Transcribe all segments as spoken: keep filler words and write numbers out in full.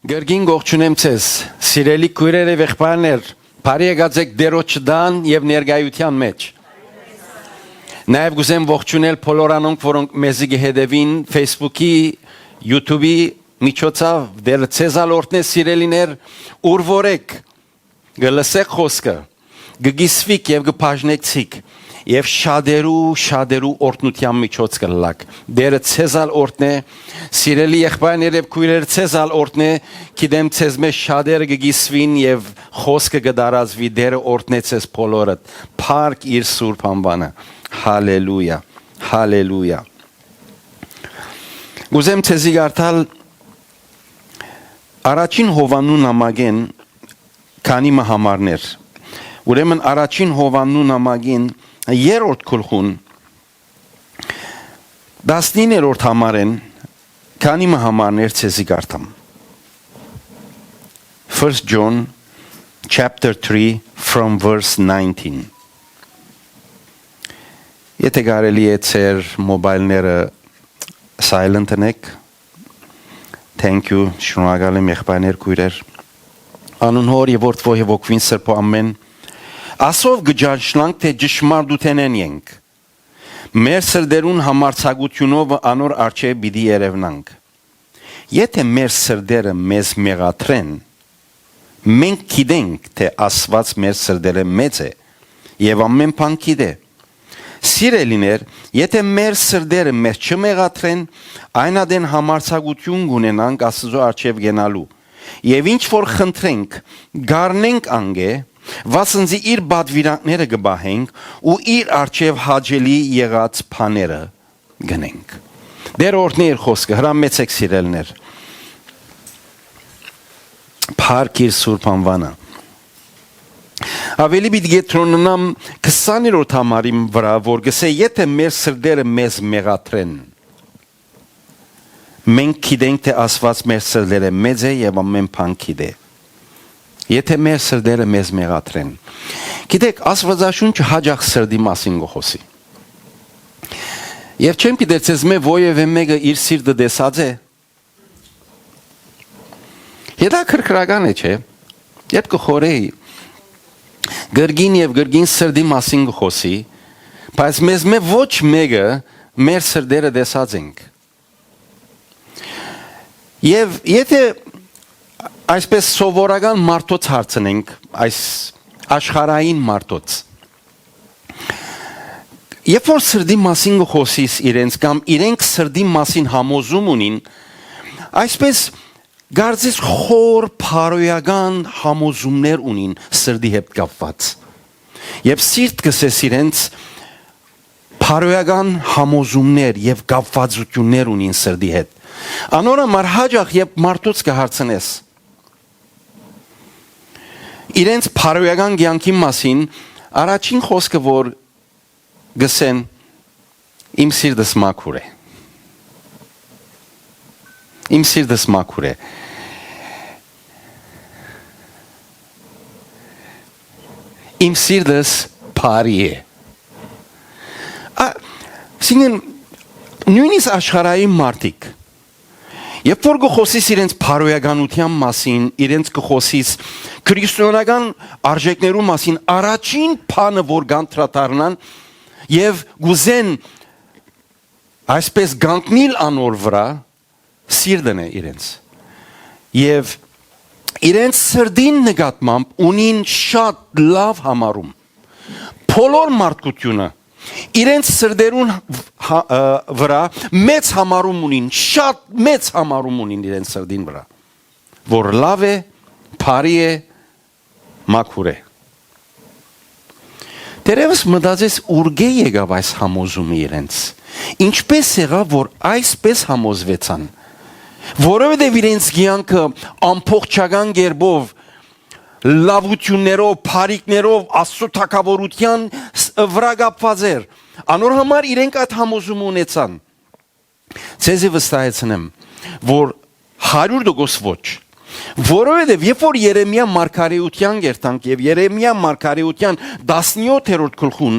Կրկին կողջունեմ ձեզ, սիրելի քոյրեր եւ եղբայրներ, բարի եկած էք Տէրոջ տան եւ ներկայութեան մէջ։ Նաեւ կ'ուզեմ ողջունել բոլոր անոնք, որոնք մեզի կը հետեւին Facebook-ի, YouTube-ի միջոցաւ, Տէրը ձեզ ալ օրհնէ, սիրելիներ, ուր որ էք, կը լսէք խօսքը, կը կիսուիք եւ կը բաժնեցիք, եւ շատերու, շատերու օրհնութեան միջոց կ'ըլլաք։ Տէրը ձեզ ալ օրհնէ, սիրելի եղբայրներ եւ քոյրեր, ձեզ ալ օրհնէ, գիտեմ ձեզմէ շատերը կը կիսուին եւ խօսքը կը տարածուի, Տէրը օրհնէ ձեզ բոլորը, փառք իր սուրբ անուանը։ Հալելույա, հալելույա։ Կ'ուզեմ ձեզի կարդալ առաջին Յովհաննու նամակէն քանի մը համարներ։ Ուրեմն առաջին Յովհաննու նամակին երրորդ գլխուն տասնիններորդ համարէն քանի մը համարներ ձեզի կարդամ։ First John chapter three from verse nineteen. Եթե կարելի է ձեր մոբայլները silent ընեք, thank you, շնորհակալ եմ, եղբայրներ, քոյրեր։ Անուն Հօր եւ Որդի եւ Հոգին Սրբոյ, ամէն։ Ասով կը ճանչնանք, թէ ճշմարտութենէն ենք։ Մեր սրտերուն համարձակութիւնով անոր առջեւ պիտի երեւնանք։ Եթէ մեր սրտերը մեզ մեղադրեն, մենք գիտենք, թէ Աստուած մեր սրտերը մեծ է եւ ամէն բան գիտէ։ Սիրելիներ, եթէ մեր սրտերը մեզ չմեղադրեն, այն ատեն համարձակութիւն կ'ունենանք Աստուծոյ առջեւ գնալու։ Եւ ինչ որ խնդրենք, կ'առնենք անկէ, վասն զի իր պատուիրանքները կը պահենք ու իր առջեւ հաճելի եղած բաները կ'ընենք։ Տէրը օրհնէ իր խօսքը, հրամեցէք, սիրելիներ։ Փառք իր սուրբ անուանը։ Աւելի պիտի կեդրոնանամ քսաներորդ համարին վրայ, որ կ'ըսէ, եթէ մեր սրտերը մեզ մեղադրեն, մենք գիտենք, թէ Աստուած մեր սրտերը մեծ է եւ ամէն բան գիտէ։ Եթէ մեր սրտերը մեզ մեղադրեն։ Գիտեք, Աստուածաշունչը յաճախ սրտի մասին կը խօսի։ Եւ չեմ գիտեր, ձեզմէ որեւէ մէկը իր սիրտը տեսած է։ Հետաքրքրական է, չէ՞։ Երբ կը խորհէի, կրկին եւ կրկին սրտի մասին կը խօսի, բայց մեզմէ ոչ մէկը մեր սրտերը տեսած ենք։ Եւ եթէ այսպես սովորական մարդոց հարցնենք, այս աշխարհային մարդոց, երբ որ սրտի մասին կը խօսիս իրենց կամ իրենք սրտի մասին համոզում ունին, այսպես կարծես խոր բարոյական համոզումներ ունին սրտի հետ կապված։ Երբ սիրտ կ'ըսես իրենց բարոյական համոզումներ եւ կապվածություններ ունին սրտի հետ, անոր համար յաճախ երբ մարդոց կը հարցնես իրենց բարոյական կեանքի մասին, առաջին խօսքը որ կ'ըսեն, «Իմ սիրտս մաքուր է։ Իմ սիրտս մաքուր է։ Իմ սիրտս բարի է»։ Ա, այսինքն, նոյնիսկ աշխարհային մարդիկ, երբ որ կը խօսիս իրենց բարոյականութեան մասին, իրենց կը խօսիս քրիստոնեական արժեքներու մասին, առաջին բանը որ կանդրադառնան եւ կ'ուզեն այսպես կանգնիլ անոր վրայ, սիրտն է իրենց։ Եւ իրենց սրտին նկատմամբ ունին շատ լաւ համարում։ Բոլոր մարդկությունը իրենց սրտերուն հա-, ը, վրայ մեծ համարում ունին, շատ մեծ համարում ունին իրենց սրտին վրայ, որ լաւ է, բարի է, մաքուր է։ Դերևս մտածես, ուրկէ եկաւ այս համոզումը իրենց։ Ինչպե՞ս եղաւ, որ այսպես համոզուեցան, որովհետեւ իրենց կեանքը ամբողջական կերպով լաւութիւններով, բարիքներով Աստծո թագաւորութեան ս-, վրայ կապուած էր։ Անոր համար իրենք այդ համոզումը ունեցան։ Ձեզի վստահեցնեմ, որ հարիւր տոկոս ոչ։ Որովհետեւ երբ որ Երեմիա մարգարէութեան կերտանք եւ Երեմիա մարգարէութեան տասնեօթերորդ գլխուն,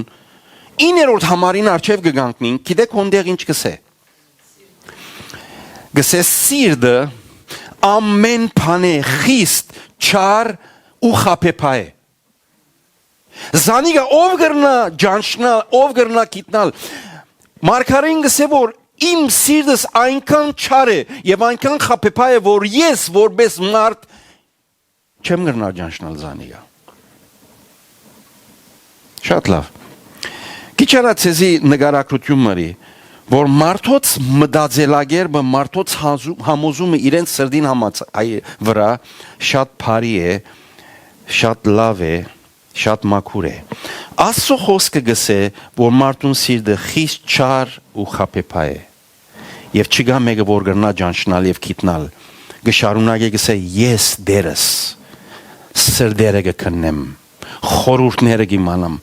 իններորդ համարին առջեւ կը կանգնին, գիտեք հոն տեղ ինչ կ'ըսէ։ Կ'ըսէ. «Սիրտը Ամէն բանէ խիստ, չար ու խաբեբայ է։ Զանիկա ո՞վ կրնայ ճանչնալ, ո՞վ կրնայ գիտնալ։ Մարգարին կ'ըսէ, որ իմ սիրտս այնքան չար է եւ այնքան խաբեբայ է, որ ես որպէս մարդ չեմ կրնար ճանչնալ զանիկա։ Շատ լաւ։ Քիչ առաջ ձեզի նկարագրութիւն մը ըրի, որ մարդոց մտածելակերպը, մարդոց հազու-, համոզումը իրենց սրտին համաց-, այ, վրայ շատ բարի է, շատ լաւ է, շատ մաքուր է։ Աստուծոյ խօսքը կ'ըսէ, որ մարդուն սիրտը խիստ չար ու խաբեբայ է։ Եւ չկայ մէկը, որ կրնայ ճանչնալ եւ գիտնալ։ Կը շարունակէ, կ'ըսէ. «Ես Տէրս սրտերը կը քննեմ, խորհուրդները կ'իմանամ»։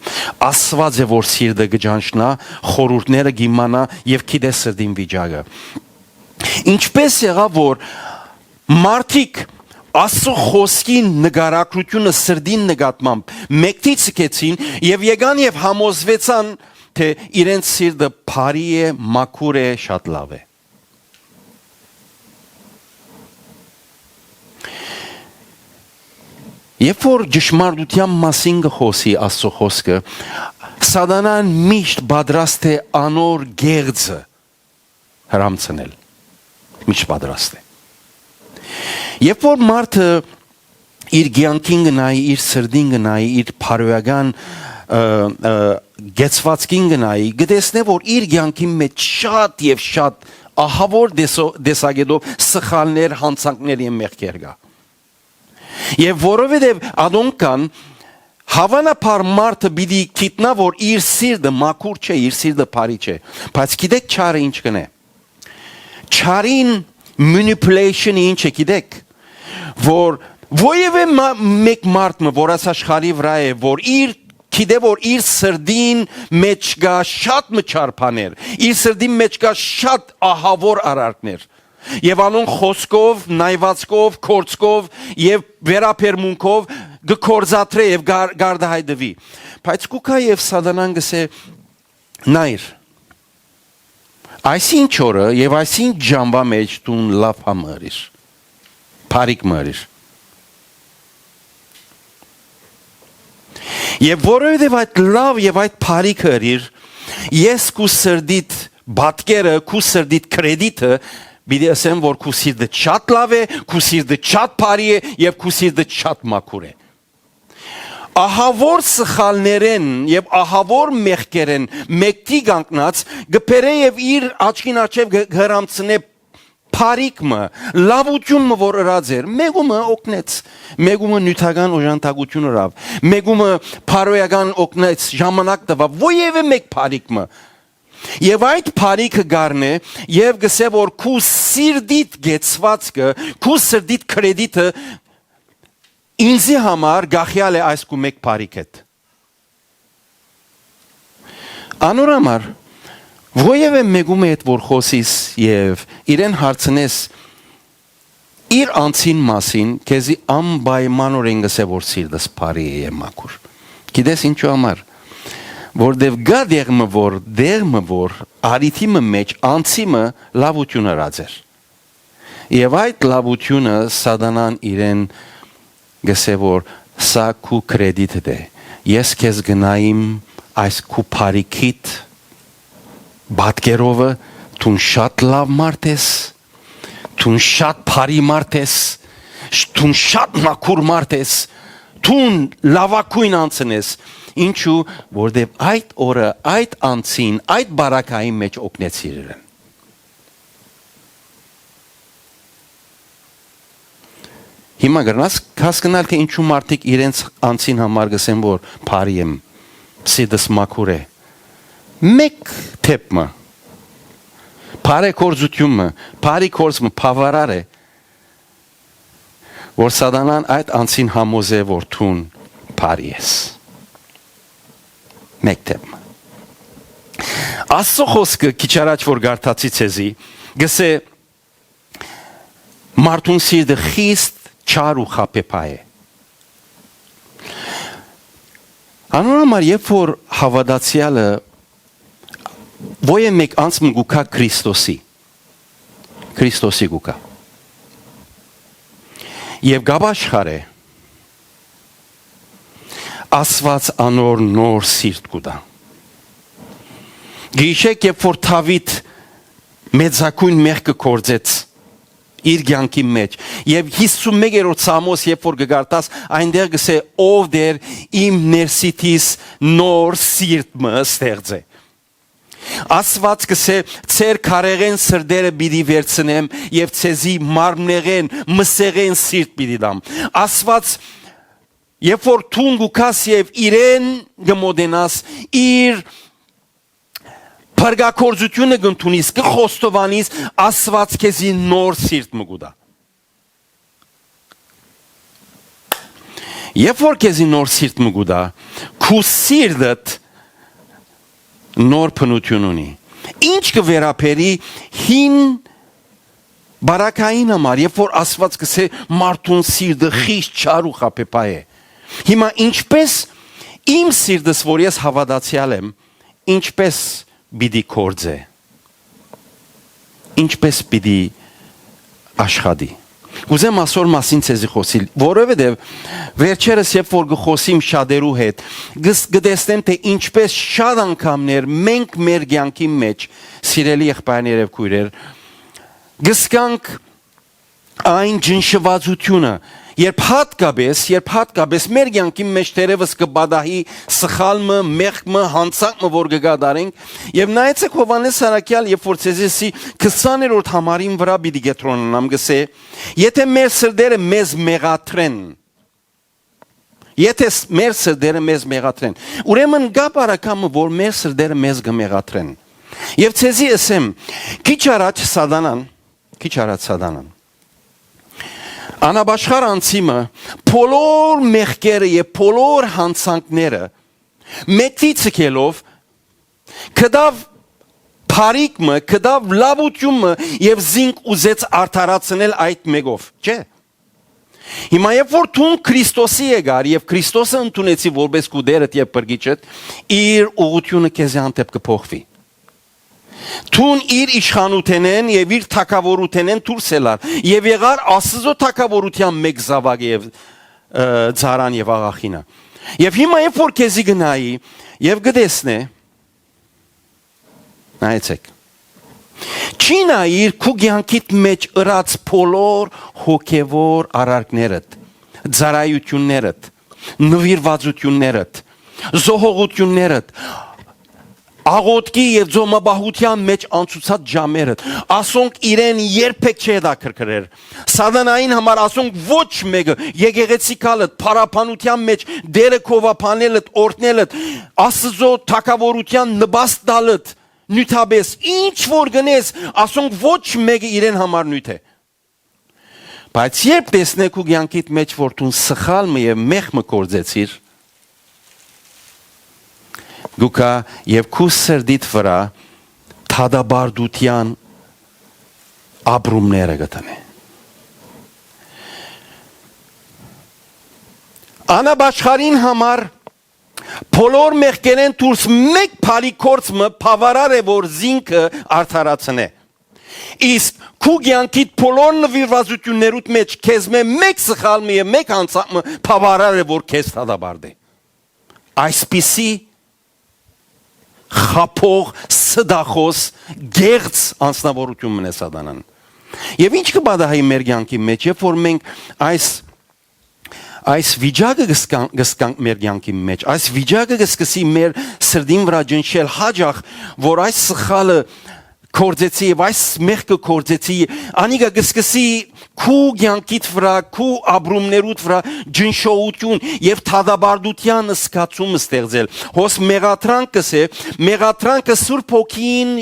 Աստուած է, որ սիրտը կը ճանչնայ, խորհուրդները կ'իմանայ եւ գիտէ սրտին վիճակը։ Ինչպէս եղաւ, որ մարդիկ Աստուծոյ խօսքին նկարագրութիւնը սրտին նկատմամբ մեկդի ձգեցին եւ եկան եւ համոզուեցան, թէ իրենց սիրտը բարի է, մաքուր է, շատ լաւ է։ Երբ որ ճշմարտութեան մասին կը խօսի Աստուծոյ խօսքը, Սատանան միշտ պատրաստ է անոր կեղծը հրամցնել։ Միշտ պատրաստ է։ Երբ որ մարդը իր կեանքին կը նայի, իր սրտին կը նայի, իր բարոյական, ը, ը, կեցվածքին կը նայի, կը տեսնէ, որ իր կեանքին մէջ շատ եւ շատ ահաւոր տեսո-, տեսակետով սխալներ, յանցանքներ եւ մեղքեր կայ։ Եւ որովհետեւ ատոնք կան, հաւանաբար մարդը պիտի գիտնայ, որ իր սիրտը մաքուր չէ, իր սիրտը բարի չէ։ Բայց գիտէք չարը ինչ կ'ընէ։ Չարին manipulation-ը ինչ է, գիտէք, որ որեւէ մա-, մէկ մարդ մը, որ այս աշխարհի վրայ է, որ իր, գիտէ, որ իր սրտին մէջ կայ շատ մը չար բաներ, իր սրտին մէջ կայ շատ ահաւոր արարքներ, եւ անոնք խօսքով, նայուածքով, գործքով եւ վերաբերմունքով կը գործադրէ եւ կար-, կարտահայտուի։ Բայց կու գայ եւ Սատանան կ'ըսէ. «Նայր, այսինչ օրը եւ այսինչ ժամուայ մէջ դուն լաւ բան մը ըրիր, բարիք մը ըրիր։ Եւ որովհետեւ այդ լաւ եւ այդ բարիքը ըրիր, ես քու սրտիդ պատկերը, քու սրտիդ կրեդիտը պիտի ըսեմ, որ քու սիրտը շատ լաւ է, քու սիրտը շատ բարի է եւ քու սիրտը շատ մաքուր է»։ Ահաւոր սխալներէն եւ ահաւոր մեղքերէն մեկդի կանգնած կը բերէ եւ իր աչքին առջեւ կը հրամցնէ բարիք մը, լաւութիւն մը, որ ըրած էր, մեկումը օգնեց, մեկումը նիւթական օժանդակութիւն ըրաւ, մեկումը բարոյական օգնեց, ժամանակ տուաւ, որեւէ մէկ բարիք մը։ Եւ այդ բարիքը կ'առնէ եւ կ'ըսէ, որ քու սիրտիդ կեցվածքը, քու սրտիդ կրեդիտը ինծի համար կախեալ է այս քու մէկ բարիքէդ։ Անոր համար, որեւէ մեկու հետ որ խօսիս եւ իրեն հարցնես իր անձին մասին, քեզի անպայմանօրէն կ'ըսէ, որ սիրտս բարի է եւ մաքուր։ Գիտես ինչու համար։ Որտեւ կայ դեղ մը որ, դեղ մը որ, առիթի մը մէջ անձի մը լաւութիւն ըրած էր։ Եւ այդ լաւութիւնը Սատանան իրեն կ'ըսէ, որ սա քու կրեդիտդ է։ Ես քեզ կնայեմ այս քու բարիքիդ պատկերովը, դուն շատ լաւ մարդ ես, դուն շատ բարի մարդ ես, շ-, դուն շատ մաքուր մարդ ես, դուն լաւագոյն անձն ես։ Ինչու, որտեւ այդ օրը, այդ անձին, այդ բարակային մէջ օգնեցիր իրեն։ Հիմա կրնաս հասկնալ, թէ ինչու մարդիկ իրենց անձին համար կ'ըսեն, որ բարի եմ, սիրտս մաքուր է։ Մէկ դեպք մը, բարեգործութիւն մը, բարի գործ մը բաւարար է, որ Սատանան այդ անձին համոզէ, որ դուն բարի ես։ Մէկ դեպք մը։ Աստուծոյ խօսքը քիչ առաջ որ կարդացի ձեզի, կ'ըսէ, մարդուն սիրտը խիստ չար ու խաբեբայ է։ Անոր համար, երբ որ հաւատացեալը, ոյ է մէկ անձ մը կու գայ Քրիստոսի, Քրիստոսի կու գայ, Եւ կ'ապաշխարէ, Աստուած անոր նոր սիրտ կու տայ։ Գիշեք, երբ որ Դաւիթ մեծագոյն մեղքը գործեց իր կեանքի մէջ, եւ հիսունմեկերորդ Սաղմոս, երբ որ կը կարդաս, այնտեղ կ'ըսէ. «Ով Տէր, իմ ներսիդիս նոր սիրտ մը ստեղծէ»։ Աստուած կ'ըսէ. «Ձեր քարեղէն սրտերը պիտի վերցնեմ եւ ձեզի մարմնեղէն, մսեղէն սիրտ պիտի տամ»։ Աստուած, երբ որ դուն կու գաս եւ իրեն կը մոտենաս, իր փրկագործութիւնը կ'ընդունիս, կը խոստովանիս, Աստուած քեզի նոր սիրտ մը կու տայ։ Երբ որ քեզի նոր սիրտ մը կու տայ, քու սիրտդ նոր բնութիւն ունի։ Ինչ կը վերաբերի հին բարակային համար, երբ որ Աստուած կ'ըսէ. «Մարդուն սիրտը խիստ չար ու խաբեբայ է»։ Հիմա ինչպէս իմ սիրտս, որ ես հաւատացեալ եմ, ինչպէս պիտի գործէ, ինչպէս պիտի աշխատի։ Կ'ուզեմ ասոր մասին ձեզի խօսիլ, որովհետեւ վերջերս, երբ որ կը խօսիմ շատերու հետ, կս-, կը տեսնեմ, թէ ինչպէս շատ անգամներ մենք մեր կեանքի մէջ, սիրելի եղբայրներ եւ քոյրեր, կ'զգանք այն ճնշուածութիւնը, երբ հատկապէս, երբ հատկապէս մեր կեանքի մէջ թերեւս կը պատահի սխալ մը, մեղք մը, յանցանք մը, որ կը կատարենք, եւ նայեցէք Յովհաննէս Առաքեալ, երբ որ Սեզեսի քսաներորդ համարին վրայ պիտի կեդրոնանամ, կ'ըսէ. «Եթէ մեր սրտերը մեզ մեղադրեն, եթէ ս-, մեր սրտերը մեզ մեղադրեն», ուրեմն կայ պարագայ մը, որ մեր սրտերը մեզ կը մեղադրեն։ Եւ ձեզի ըսեմ, քիչ առաջ Սատանան, քիչ առաջ Սատանան, անապաշխար անձի մը, բոլոր մեղքերը եւ բոլոր յանցանքները մէկդի ցկելով, գտաւ բարիք մը, գտաւ լաւութիւն մը եւ զինք ուզեց արդարացնել այդ մէկով, չէ՞։ Հիմա, երբ որ դուն Քրիստոսի եկար եւ Քրիստոսը ընդունեցի որպես քու Տէրդ եւ Փրկիչդ, իր ուղղութիւնը քեզի հանդէպ կը փոխուի։ Դուն իր իշխանութենէն եւ իր թագաւորութենէն դուրս ելար եւ եղար Աստուծոյ թագաւորութեան մէկ զաւակը եւ, ը, ծառան եւ աղախինը։ Եւ հիմա, երբ որ քեզի կը նայի եւ կը տեսնէ, նայեցէք, չի նայիր քու կեանքիդ մէջ ըրած բոլոր հոգեւոր արարքներդ, ծառայութիւններդ, նուիրուածութիւններդ, զոհողութիւններդ, աղօթքի եւ ծոմապահութեան մէջ անցուցած ժամերդ, ասոնք իրեն երբեք չի հետաքրքրեր։ Սատանային համար ասոնք ոչ մէկը, եկեղեցի գալդ, փառաբանութեան մէջ Տէրը գովաբանելդ, օրհնելդ, Աստուծոյ թագաւորութեան նպաստ տալդ, նիւթապէս, ինչ որ կ'ընես, ասոնք ոչ մէկը իրեն համար նիւթ է։ Բայց երբ տեսնէ քու կեանքիդ մէջ, որ դուն սխալ մը եւ մեղք մը գործեցիր, կու գայ եւ քու սրտիդ վրայ դատապարտութեան ապրումները կը դնէ։ Անապաշխարին համար բոլոր մեղքերէն դուրս մէկ բարի գործ մը բաւարար է, որ զինքը արդարացնէ։ Իսկ քու կեանքիդ բոլոր նուիրուածութիւններուդ մէջ քեզմէ մէկ սխալ մը եւ մէկ յանցանք մը բաւարար է, որ քեզ դատապարտէ։ Այսպիսի խաբող, ստախոս, կեղծ անձնաւորութիւն մըն է Սատանան։ Եւ ինչ կը պատահի մեր կեանքի մէջ, երբ որ մենք այս, այս վիճակը կը զգան-, կը զգանք մեր կեանքի մէջ, այս վիճակը կը սկսի մեր սրտին վրայ ջնջել հաճախ, որ այս սխալը գործեցի եւ այս մեղքը գործեցի, անիկա կը սկսի քու կեանքիդ վրայ, քու ապրումներուդ վրայ ջնշողութիւն եւ դատապարտութեան զգացում ստեղծել։ Հոս մեղադրանք կ'ըսէ, մեղադրանքը Սուրբ Հոգին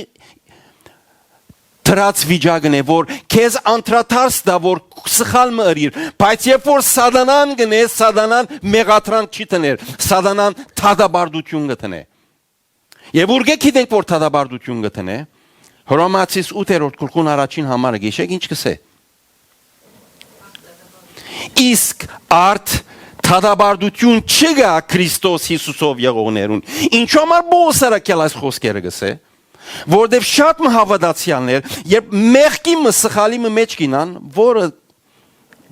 դրած վիճակն է, որ քեզ անդրադարձ տայ, որ սխալ մը ըրիր, բայց երբ որ Սատանան կ'ընէ, Սատանան մեղադրանք չի դներ, Սատանան դատապարտութիւն կը դնէ։ Եւ ուրկէ գիտենք, որ դատապարտութիւն կը դնէ, Հռոմեացիս ութերորդ գլխուն առաջին համարը գիշեք, ինչ կ'ըսէ. «Իսկ արդ դատապարտութիւն չկայ Քրիստոս Յիսուսով եղողներուն»։ Ինչու համար Պողոս առաքյալ այս խօսքերը կ'ըսէ, որտեւ շատ մը հաւատացեալներ, երբ մեղքի մը, սխալի մը մէջ կ'ինան, որը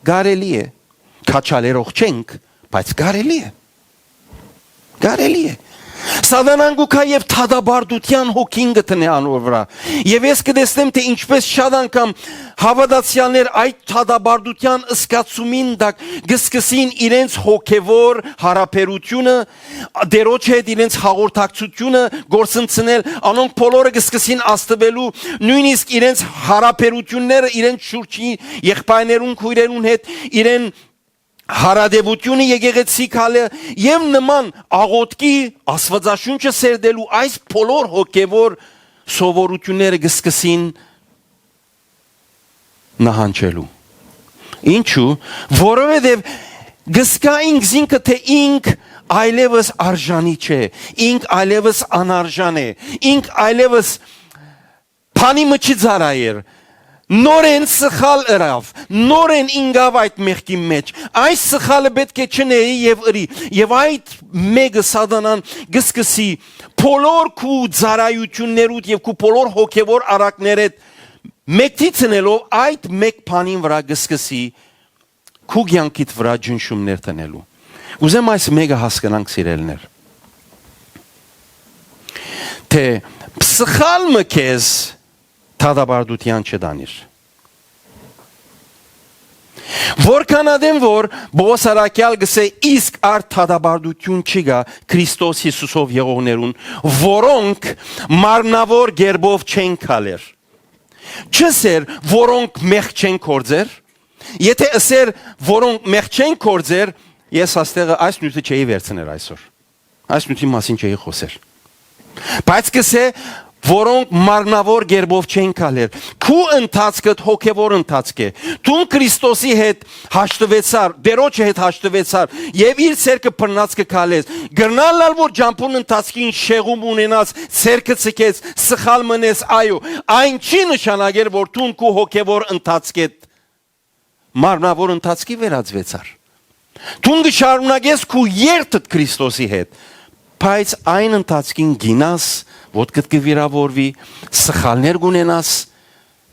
Կարելի է։ Քաչալերող չենք, բայց կարելի է։ Կարելի է։ Սատանան կու գայ եւ դատապարտութեան հոգին կը դնէ անոր վրայ։ Եւ ես կը տեսնեմ, թէ ինչպէս շատ անգամ հաւատացեալներ այդ դատապարտութեան զգացումին տակ կը սկսին իրենց հոգեվոր յարաբերութիւնը, Տէրոջը հետ իրենց հաղորդակցութիւնը գործընծնել, անոնք բոլորը կը սկսին ազդուելու, նոյնիսկ իրենց յարաբերութիւնները իրենց շուրջի եղբայրներուն, քոյրերուն հետ, իրեն յարատեւութիւնը եկեղեցի քալը եւ նման աղօթքի, Աստուածաշունչը սերտելու այս բոլոր հոգեվոր սովորութիւնները կը սկսին նահանջելու։ Ինչու՞։ Որովհետեւ կը զգայ ինքզինքը, թէ ինք այլեւս արժանի չէ, ինք այլեւս անարժան է, ինք այլեւս բանի մը չի ծառայեր, նորէն սխալ ըրաւ, նորէն ինկաւ այդ մեղքի մէջ։ Այս սխալը պէտք է չընէի եւ ըրի։ Եւ այդ մէկը, Սատանան, կը սկսի բոլոր քու ծառայութիւններուդ եւ քու բոլոր հոգեվոր արակներէդ մեկցի ցնելով, այդ մէկ բանին վրայ կը սկսի քու կեանքիդ վրայ ճնշումներ դնելու։ Ուզեմ այս մէկը հասկնանք, սիրելիներ, թէ սխալ մը քեզ դատապարտութեան չտանիր։ Որքան ատեն որ Պողոս առաքեալ կ'ըսէ, իսկ արդ դատապարտութիւն չի գայ Քրիստոս Յիսուսով եղողներուն, որոնք մարմնաւոր կերպով չեն քալեր։ Չ'ըսեր, որոնք մեղք չեն գործեր։ Եթէ ըսէր, որոնք մեղք չեն գործեր, ես աստեղը այս նիւթը չէի վերցներ այսօր։ Այս նիւթի մասին չէի խօսեր։ Բայց կ'ըսէ, որոնք մարմնաւոր կերպով չեն քալեր։ Քու ընթացքդ հոգեվոր ընթացք է։ Դուն Քրիստոսի հետ հաշտուեցար, Տէրոջը հետ հաշտուեցար եւ իր ցերկը բռնած կը քալես։ Կրնա՞լ ալ, որ ճամբուն ընթացքին շեղում ունենաս, ցերկը ցկես, սխալ մնես, այո, այն չի նշանակեր, որ դուն քու հոգեվոր ընթացքեդ մարմնաւոր ընթացքի վերածուեցար։ Դուն կը շարունակես քու երթդ Քրիստոսի հետ, բայց այն ընթացքին գինաս, ոտքդ կը վիրաւորուի, սխալներ կունենաս,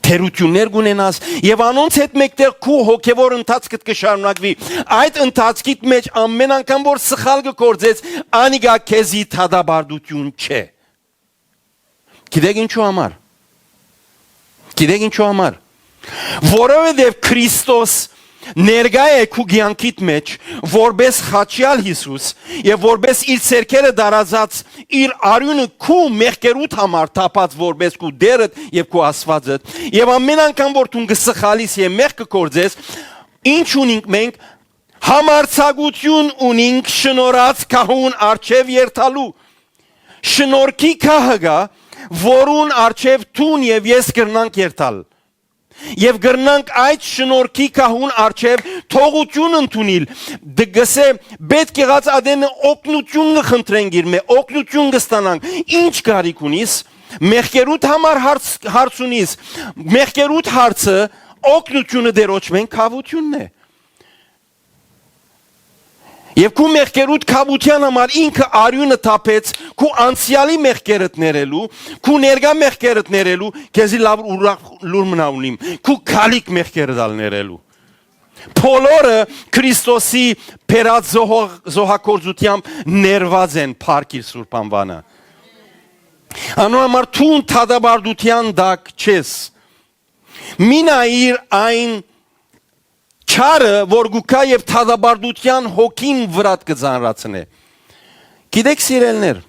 թերութիւններ կունենաս, եւ անոնց հետ մէկտեղ քու հոգեվոր ընթացքդ կը շարունակուի։ Այդ ընթացքիդ մէջ ամեն անգամ որ սխալ կը գործես, անիկա քեզի դատապարտութիւն չէ։ Գիտեք ինչու համար։ Գիտեք ինչու համար։ Որովհետեւ Քրիստոս ներկայ է քու կեանքիդ մէջ, որպէս խաչեալ Յիսուս, եւ որպէս իր ցերկերը տարածած իր արիւնը քու մեղքերուդ համար թափած, որպէս քու Տէրդ եւ քու Աստուածդ, եւ ամեն անգամ որ դուն կը սխալիս եւ մեղք կը գործես, ինչ ունինք մենք, համարձակութիւն ունինք շնորհած գահուն առջեւ երթալու։ Շնորհքի գահը կայ, որուն առջեւ դուն եւ ես կրնանք երթալ։ Եւ կրնանք այդ շնորհքի գահուն առջեւ թողութիւն ընդունիլ։ Դը գսե, պէտք եղած ատենը օգնութիւն կը խնդրենք իր մէ, օգնութիւն կը ստանանք։ Ինչ կարիք ունիս, մեղքերուդ համար հարց, հարց ունիս, մեղքերուդ հարցը օգնութիւնը Տէրոջ մեն քաւութիւնն է։ Եւ քու մեղքերուդ քաւութեան համար ինքը արիւնը թափեց, քու անցեալի մեղքերդ ներելու, քու ներկայ մեղքերդ ներելու, քեզի լաւ ուրախ լուր մնա ունիմ, քու քալիք մեղքերդ ալ ներելու։ Բոլորը Քրիստոսի բերած զոհ-, զոհագործութեամբ ներված են, փառք իր սուրբ անվանը։ Անոր համար դուն դատապարտութեան տակ չես։ Մի նայիր այն չարը, որ գուքա եւ դատապարտութեան հոգին վրատ կը ծանրացնէ։ Գիտեք, սիրելիներ,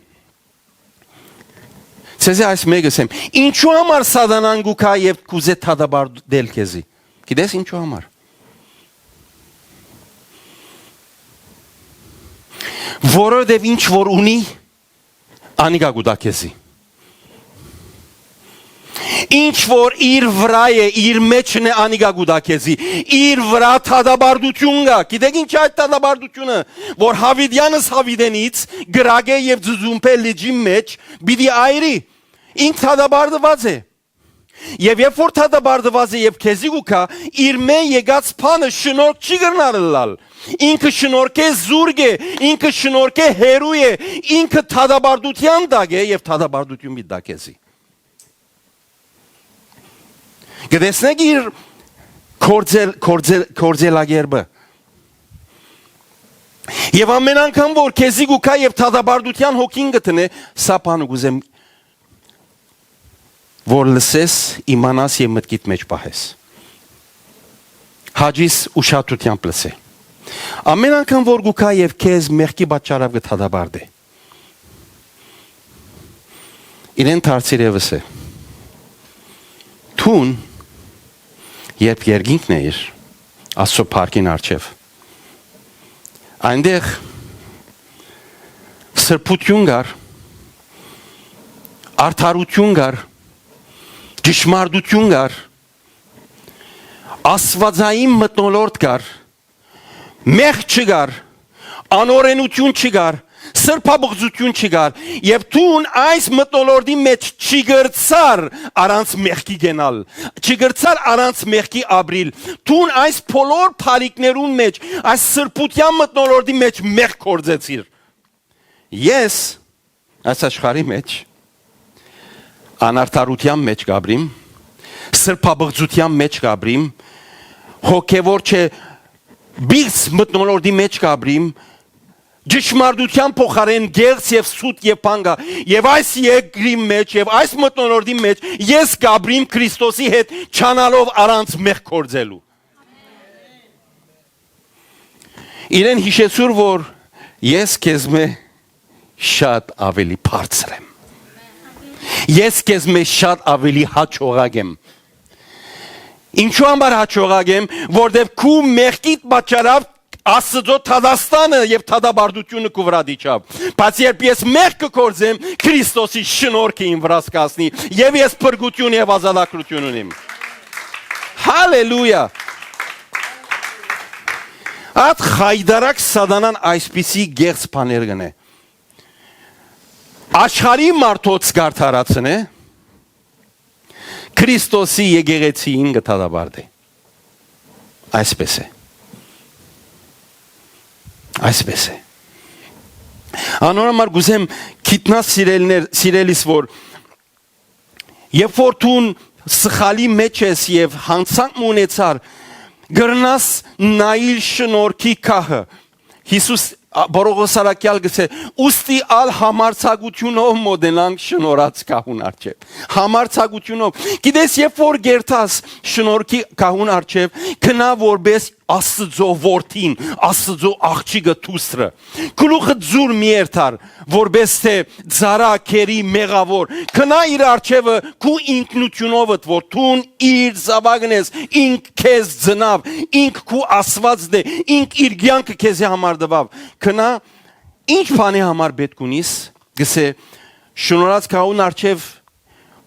ցեզի այս մեկը ասեմ, ինչու համար Սատանան գուքա եւ կուզե դատապարտել քեզի։ Գիտես ինչու համար։ Որովհետեւ ինչ որ ունի, անիկա կու տա քեզի։ Ինչ որ իր վրայ է, իր մէջն է, անիկա կու տա քեզի։ Իր վրայ դատապարտութիւն կայ։ Գիտեք ինչ է այդ դատապարտութիւնը, որ Յաւիտեանս Յաւիտենից կրակէ եւ ձուզումբէ լիճի մէջ պիտի այրի։ Ինք դատապարտուած է։ Եւ երբ որ դատապարտուած է եւ քեզի կու գայ, իր մէ եկած բանը շնորհք չի կրնար ըլլալ։ Ինքը շնորհքէ զուրկ է, ինքը շնորհքէ հեռու է, ինքը դատապարտութեան տակ է եւ դատապարտութիւն պիտի տայ քեզի։ Կտեսնեք իր գործել, գործել, գործելակերպը։ Եւ ամեն անգամ որ քեզի կու գայ եւ դատապարտութեան հոգին կը դնէ, սա բանը կ'ուզեմ որ լսես, իմանաս եւ մտքիդ մէջ պահես։ Հաճիս ուշադրութեամբ լսէ։ Ամեն անգամ որ կու գայ եւ քեզ մեղքի պատճառաւ կը դատապարտէ, իրեն դարձիր եւ ըսէ. «Դուն, երբ երկինքն էիր Աստծո փառքին առջեւ, այնտեղ սրբութիւն կար, արդարութիւն կար, ճշմարտութիւն կար, աստուածային մթնոլորտ կար, մեղք չկար, անօրենութիւն չկար, սրբապղծութիւն չկար, եւ դուն այս մթնոլորտի մէջ չի կրցար առանց մեղքի գնալ, չի կրցար առանց մեղքի ապրիլ։ Դուն այս բոլոր բարիքներուն մէջ, այս սրբութեան մթնոլորտի մէջ մեղք գործեցիր։ Ես այս աշխարհի մէջ անարդարութեան մէջ կ'ապրիմ, սրբապղծութեան մէջ կ'ապրիմ, հոգեվոր չէ, բիծ մթնոլորտի մէջ կ'ապրիմ, ճշմարտութեան փոխարէն գեղձ եւ սուտ եւ բան կայ։ Եւ այս երկրի մէջ եւ այս մթնոլորտի մէջ ես կ'ապրիմ Քրիստոսի հետ, չանալով առանց մեղք գործելու»։ Իրեն յիշեցուր, որ ես քեզմէ շատ ավելի բարձր եմ։ Ես քեզմէ շատ ավելի հաջողակ եմ։ Ինչու համար հաջողակ եմ, որտեւ քու մեղքիդ պատճառաւ Աստծո դատաստանը եւ դատապարտութիւնը քու վրադ իջաւ։ Բայց երբ ես մեղք կը գործեմ, Քրիստոսի շնորհքը իմ վրաս կ'ասնի եւ ես փրկութիւն եւ ազատագրութիւն ունիմ։ Հալելույա։ Այդ խայտարակ սատանան այսպիսի գեղձ բաներ կ'ընէ, աշխարհի մարդոց կ'արդարացնէ, Քրիստոսի եկեղեցիին կը դատապարտէ։ Այսպես է։ Այսպես է։ Անոր համար կ'ուզեմ գիտնաս, սիրելիներ, սիրելիս, որ երբ որ դուն սխալի մէջ ես եւ յանցանք մը ունեցար, կրնաս նայիլ շնորհքի գահը։ Յիսուս, ա, Պողոս առաքեալ կ'ըսէ. «Ուստի ալ համարձակութիւնով մօտենանք շնորհած գահուն առջեւ»։ Համարձակութիւնով։ Գիտես, երբ որ կ'երթաս շնորհքի գահուն առջեւ, գնա որպէս Աստծո որդին, Աստծո աղջիկը դուստրը։ Գլուխը ձուր մի երթար, որպէս թէ ծառայ, գերի, մեղաւոր։ Գնա իր առջեւը քու ինքնութիւնովդ, որ դուն իր զաւակն ես, ինք քեզ ծնաւ, ինք քու Աստուածդ է, ինք իր կեանքը քեզի համար տուաւ։ Գնա, ինչ բանի համար պէտք ունիս, կ'ըսէ, շնորհած գահուն առջեւ,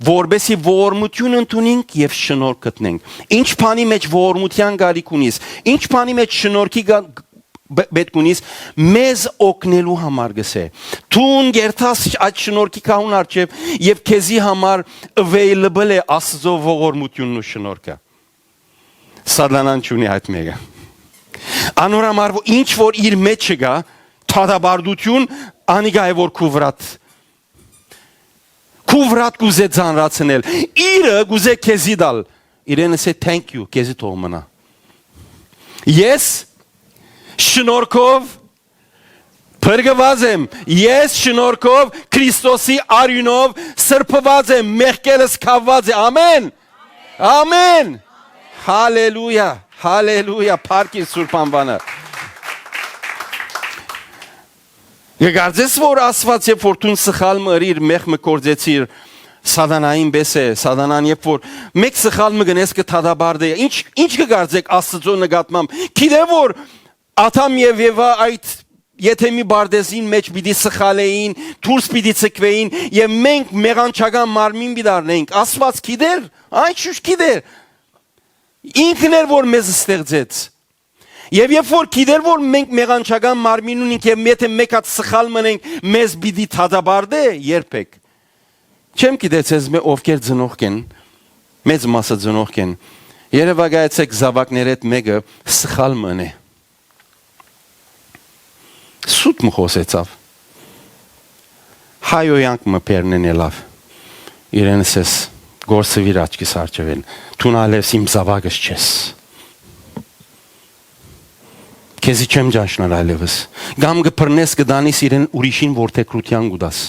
որպէսի ողորմութիւն ընդունինք եւ շնորհք գտնենք։ Ինչ բանի մէջ ողորմութեան կարիք ունիս, ինչ բանի մէջ շնորհքի գա-, պէ-, պէտք ունիս, մեզ օգնելու համար, կ'ըսէ։ Դուն կ'երթաս այդ շնորհքի գահուն առջեւ եւ քեզի համար available է Աստծո ողորմութիւնն ու շնորհքը։ Սատանան չունի այդ մէկը։ Անոր համար որ ինչ որ իր մէջը կայ, դատապարտութիւն, անիկա է որ քու վրադ, քու վրադ կ'ուզէ ծանրացնել, իրը կ'ուզէ քեզի տալ։ Իրեն ըսէ, «Thank you, քեզի թող մնայ։ Ես շնորհքով փրկուած եմ, ես շնորհքով, Քրիստոսի արիւնով սրբուած եմ, մեղքերս քաւուած է»։ Ամեն։ Ամեն։ Հալելույա, հալելույա, փառք իր սուրբ անուանը։ Կը կարծես, որ Աստուած, երբ որ դուն սխալ մը ըրիր, մեղք մը գործեցիր, սատանային պէս է, սատանան, երբ որ մէկ սխալ մը կ'ընես, կը դատապարտէ։ Ինչ, ինչ կը կարծեք Աստծո նկատմամբ։ Գիտէ, որ Ադամ եւ Եվա այդ Եդեմի պարտէզին մէջ պիտի սխալէին, դուրս պիտի ցկուէին եւ մենք մեղանչական մարմին պիտի առնենք։ Աստուած գիտեր, անշուշտ գիտեր։ Ինքն էր, որ մեզ ստեղծեց։ Եւ երբ որ գիտեր, որ մենք մեղանչական մարմին ունենք եւ եթե մէկ հատ սխալ մնենք, մեզ պիտի դատապարտէ երբեք։ Չեմ գիտեր ձեզմէ ովքեր ծնողք են, մեծ մասը ծնողք են։ Երեւակայեցեք, զաւակներէդ մէկը սխալ մը ընէ, սուտ մը խօսեցաւ, հայոյանք մը բեռնեն ելաւ, իրեն ըսես, «Գործուիր աչքիս առջեւէն, դուն ալ ես իմ զաւակս չես»։ քեզի չեմ ճանչնար այլեւս։ Կամ կը բռնես, կը տանիս իրեն, ուրիշին որդեգրութեան կու տաս։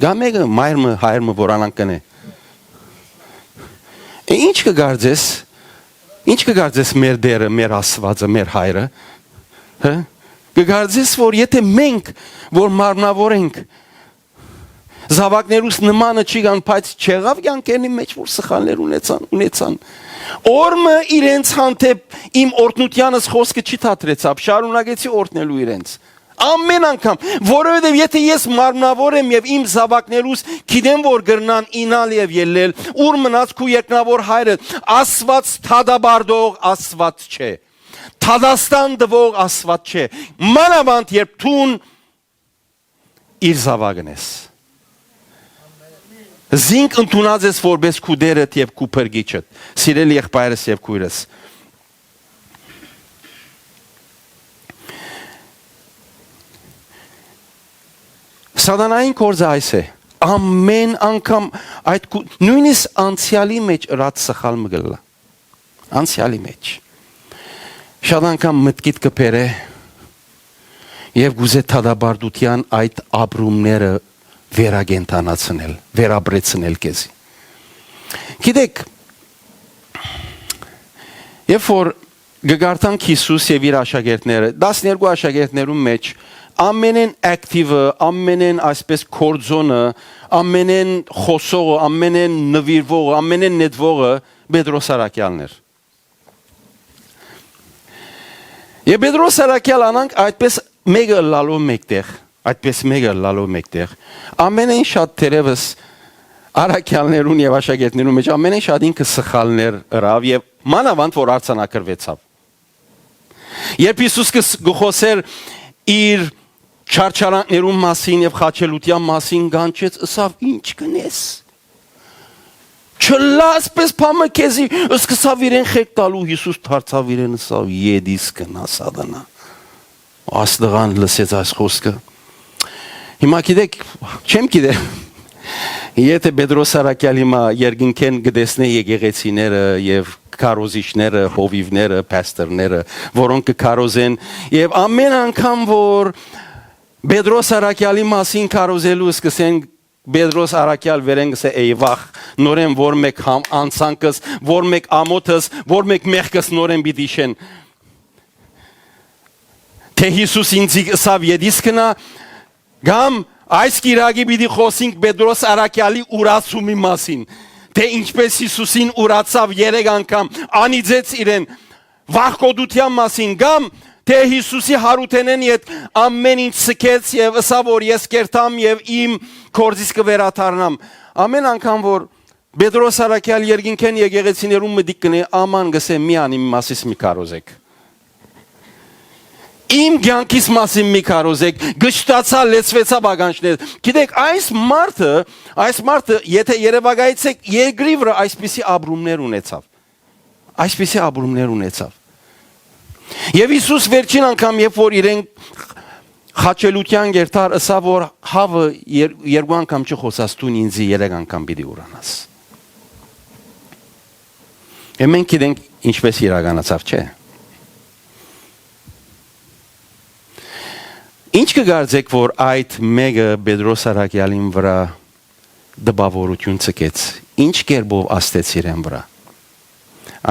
Կամ մէկը մայր մը, հայր մը, որ անանկ կ'ընէ։ Է, ի՞նչ կը կարծես, ի՞նչ կը կարծես մեր Տէրը, մեր Աստուածը, մեր Հայրը, հը՞։ Կը կարծես, որ եթէ մենք, որ մարմնաւոր ենք, զաւակներուս նմանը չի կան, բայց չեղաւ կեանքերնի մէջ, որ սխալներ ունեցան, ունեցան։ Օր մը իրենց հանդէպ իմ օրհնութեանս խօսքը չի թատրեցաւ, շարունակեցի օրհնելու իրենց։ Ամեն անգամ, որովհետեւ եթէ ես մարմնաւոր եմ եւ իմ զաւակներուս գիտեմ, որ կրնան ինալ եւ ելլել, ուր մնաց քու երկնաւոր Հայրը, Աստուած դատապարտող Աստուած չէ, դատաստան տուող Աստուած չէ, մանաւանդ երբ դուն իր զաւակն ես։ Զինք ընդունած ես որպես քու Տէրդ եւ քու Փրկիչդ, սիրելի եղբայրս եւ քոյրս։ Սատանային գործը այս է։ Ամեն անգամ այդ քու-, նոյնիսկ անցեալի մէջ ըրած սխալ մը կ'ըլլայ։ Անցեալի մէջ շատ անգամ մտքիդ կը բերէ եւ կ'ուզէ դատապարտութեան այդ ապրումները վերակենդանացնել, վերապրեցնել քեզի։ Գիտեք, երբ որ կը կարդանք Յիսուս եւ իր աշակերտները, տասներկու աշակերտներուն մէջ ամենէն ակտիվը, ամենէն այսպես գործոնը, ամենէն խօսողը, ամենէն նուիրուողը, ամենէն նետուողը Պետրոս առաքեալն էր։ Եւ Պետրոս առաքեալ անանք այդպես մէկը ըլլալով մէկտեղ, այդպես մէկը ըլլալով մէկտեղ, ամենէն շատ թերեւս առաքեալներուն եւ աշակերտներուն մէջ ամենէն շատ ինքը սխալներ ըրաւ եւ մանաւանդ որ արձանագրուեցաւ։ Երբ Յիսուս կը ս-, կը խօսէր իր չարչարանքներուն մասին եւ խաչելութեան մասին, կանչեց, ըսաւ. «Ի՞նչ կ'ընես։ Չըլլայ այսպես բան մը քեզի»։ Սկսաւ իրեն խելք տալու, Յիսուս դարձաւ իրեն, ըսաւ. «Ետիս գնա, Սատանա»։ Աստղան լսեց այս խօսքը։ Հիմա գիտեք, չեմ գիտեր, եթէ Պետրոս առաքեալ հիմա երկնքէն կը տեսնէ եկեղեցիները եւ քարոզիչները, հովիւները, փաստորները, որոնք կը քարոզեն, եւ ամեն անգամ որ Պետրոս առաքեալի մասին քարոզելու սկսեն, Պետրոս առաքեալ վերէն կ'ըսէ. «Էյ վախ, նորէն որ մէկ համ-, անցանքս, որ մէկ ամօթս, որ մէկ մեղքս նորէն պիտի իշեն»։ Թէ Յիսուս ինձի ըսաւ. «Ետիս գնա», կամ այս կիրակի պիտի խօսենք Պետրոս առաքեալի ուրացումի մասին, թէ ինչպես Յիսուսին ուրացաւ երեք անգամ, անիծեց իրեն, վախկոտութեան մասին, կամ թէ Յիսուսի յարութենէն յետ ամեն ինչ սկեց եւ ըսաւ որ ես կերթամ եւ իմ գործիս կը վերադառնամ։ Ամեն անգամ որ Պետրոս առաքեալ երկինքէն եկեղեցիներուն մտիկ կ'ընէ, աման կ'ըսէ, մի ան իմ մասիս մի քարոզեք։ Իմ կեանքիս մասին մի քարոզեք, կշտացայ, լեցուեցայ ականջներ։ Գիտեք, այս մարդը, այս մարդը, եթէ երեւակայեցէք, երկրի վրայ այսպիսի ապրումներ ունեցաւ։ Այսպիսի ապրումներ ունեցաւ։ Եւ Յիսուս վերջին անգամ, երբ որ իրեն խաչելութեան կերտար, ըսաւ որ հավը եր-, երկու անգամ չխօսած, դուն ինձի երեք անգամ պիտի ուրանաս։ Եւ մենք գիտենք ինչպես իրականացաւ, չէ՞։ Ինչ կը կարծեք, որ այդ մէկը Պետրոս առաքեալին վրայ տպաւորութիւն ցկեց, ինչ կերպով ազդեց իրեն վրայ։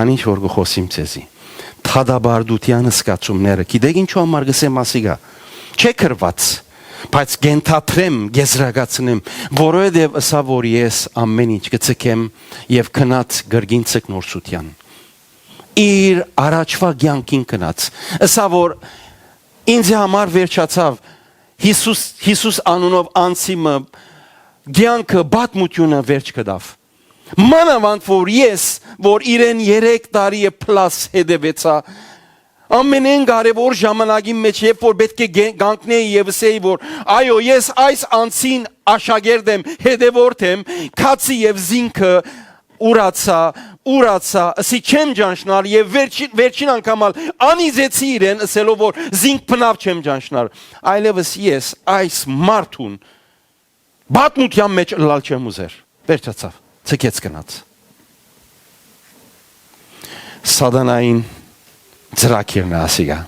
Անինչ որ կը խօսիմ ձեզի, դատապարտութեան զգացումները, գիտեք ինչու համար կ'ըսեմ ասիկա, չէ գրուած, բայց կ'ենթադրեմ, կ'եզրակացնեմ, որովհետեւ ըսաւ որ ես ամեն ինչ կը ցկեմ եւ գնաց կրկին ցկնորսութեան։ Իր առաջվա կեանքին գնաց, ըսաւ որ ինձի համար վերջացաւ, Յիսուս, Յիսուս անունով անձի մը կեանքը, պատմութիւնը վերջ կտաւ։ Մանաւանդ որ ես, որ իրեն երեք տարի եւ պլաս հետեւեցայ, ամենէն կարեւոր ժամանակին մէջ, երբ որ պէտք է գե-, կանգնէի եւ ըսէի որ այո, ես այս անձին աշակերտ եմ, հետեւորդ եմ, քացի եւ զինքը ուրացայ, ուրացայ, ըսի չեմ ճանչնար եւ վերջի-, վերջին անգամ ալ անիծեցի իրեն, ըսելով որ զինք բնաւ չեմ ճանչնար, այլեւս ես այս մարդուն պատմութեան մէջ ըլլալ չեմ ուզեր։ Վերջացաւ, ցկեց գնաց։ Սատանային ծրագիրն է ասիկա։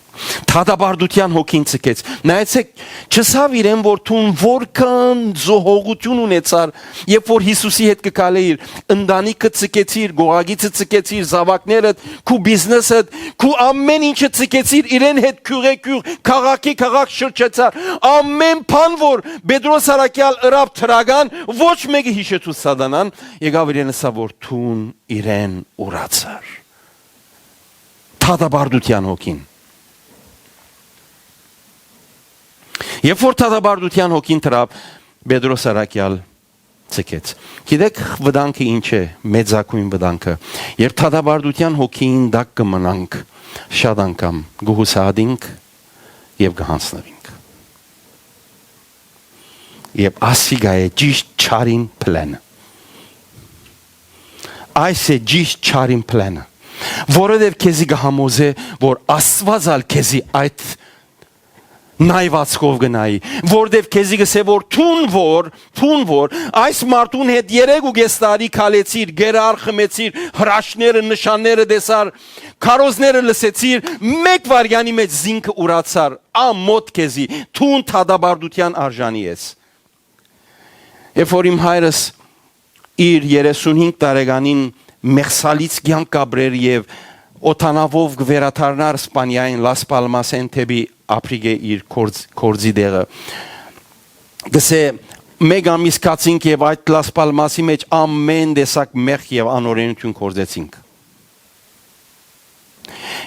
Դատապարտութեան հոգին ցկեց։ Նայեցեք, չըսաւ իրեն, որ դուն որքան զոհողութիւն ունեցար, երբ որ Յիսուսի հետ կը քալէիր, ընտանիքը ցկեցիր, գողագիծը ցկեցիր, զաւակներդ, քու բիզնեսը, քու ամէն ինչը ցկեցիր, իրեն հետ քիւղէ քիւղ, քաղաքի քաղաք շրջեցար, ամէն բան որ Պետրոս առաքեալ ըրաւ դրական, ոչ մէկը յիշեցուց սատանան, եկաւ իրեն ըսաւ, որ դուն իրեն ուրացար։ Դատապարտութեան հոգին։ Երբ որ դատապարտութեան հոգին դրաւ, Պետրոս առաքեալ ցկեց։ Գիտեք, վտանգը ինչ է, մեծագոյն վտանգը։ Երբ դատապարտութեան հոգին տակ կը մնանք, շատ անգամ կը յուսահատինք եւ կը յանձնուինք։ Եւ ասիկա է ճիշտ չարին պլանը։ Այս է ճիշտ չարին պլանը, որովհետեւ քեզի կը համոզէ, որ Աստուած ալ քեզի այդ նայվածքով կը նայի, որովհետեւ քեզի կ'ըսէ, որ դուն որ, դուն որ, այս մարդուն հետ երեք ու կէս տարի քալեցիր, գերար, խմեցիր, հրաշքները, նշանները տեսար, քարոզները լսեցիր, մէկ վայրկեանի մէջ զինքը ուրացար, ամօթ քեզի, դուն դատապարտութեան արժանի ես։ Երբ որ իմ հայրս իր երեսունհինգ տարեկանին մեղսալից կեանք կ'ապրէր եւ օդանաւով կը վերադառնար Սպանիայէն, Լաս Պալմասէն դէպի Ափրիկե իր գործ-, գործի տեղը, կ'ըսէ, մէկ ամիս գացինք եւ այդ Լաս Պալմասի մէջ ամէն տեսակ մեղք եւ անօրէնութիւն գործեցինք։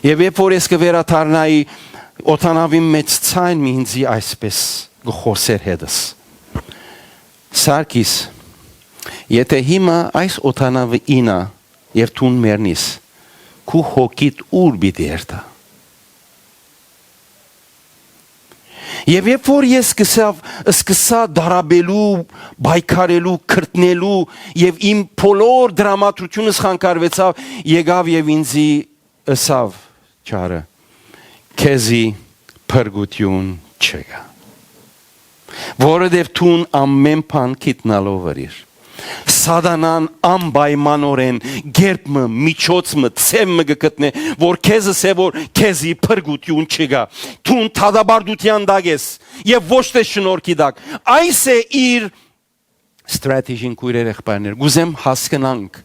Եւ երբ որ ես կը վերադառնայի, օդանաւին մէջ ցայն մը ինծի այսպէս կը խօսէր հետս. «Սարգիս, եթէ հիմա այս օդանաւը իյնայ եւ դուն մեռնիս, քու հոգիդ ո՞ւր պիտի երթայ»։ Եւ երբ որ ես սկսա, սկսա դարաբելու, պայքարելու, քրտնելու եւ իմ բոլոր դրամատրութիւնս խանգարուեցաւ, եկաւ եւ ինձի ըսաւ չարը. «Քեզի փրկութիւն չկայ, որովհետեւ դուն ամէն բան գիտնալով ըրիր»։ Սատանան անպայմանօրէն կերպ մը, միջոց մը, ձեւ մը կը գտնէ, որ քեզ ըսէ, որ քեզի փրկութիւն չկայ։ Դուն դատապարտութեան տակ ես եւ ոչ թէ շնորհքի տակ։ Այս է իր strategy-ն, քոյրեր, եղբայրներ, կ'ուզեմ հասկնանք։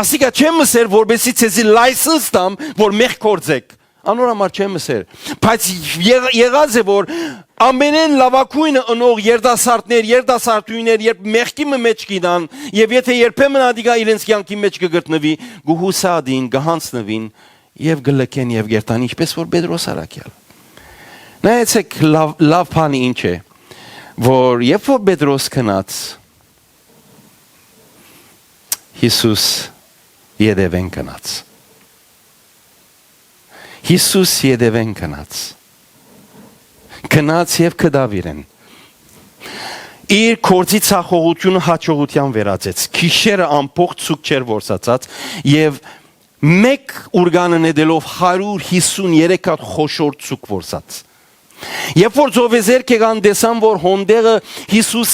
Ասիկա չեմ ըսեր, որպեսզի ձեզի license տամ, որ մեղք գործեք։ Անոր համար չեմ ըսեր։ Բայց եղ-, եղած է, որ ամենէն լաւագոյնը ընող երիտասարդներ, երիտասարդուհիներ, երբ մեղքի մը մէջ կ'իյնան, եւ եթէ երբեմն ատիկա իրենց կեանքի մէջ կը գտնուի, կը յուսատին, կը յանձնուին եւ կը լքեն եւ կ'երթան, ինչպէս որ Պետրոս առաքեալ։ Նայեցեք, լաւ, լաւ բանը ինչ է, որ երբ որ Պետրոս գնաց, Յիսուս ետեւէն գնաց։ Յիսուս ետեւէն գնաց։ Գնաց եւ գտաւ իրեն։ Իր գործի ցախողութիւնը յաջողութեան վերածեց։ Գիշերը ամբողջ ցուկ չէր որսացած եւ մէկ ուրկանը նետելով հարիւր յիսուն երեք հատ խոշոր ցուկ որսաց։ Երբ որ ծովեզերք եկան, տեսան, որ հոն տեղը Յիսուս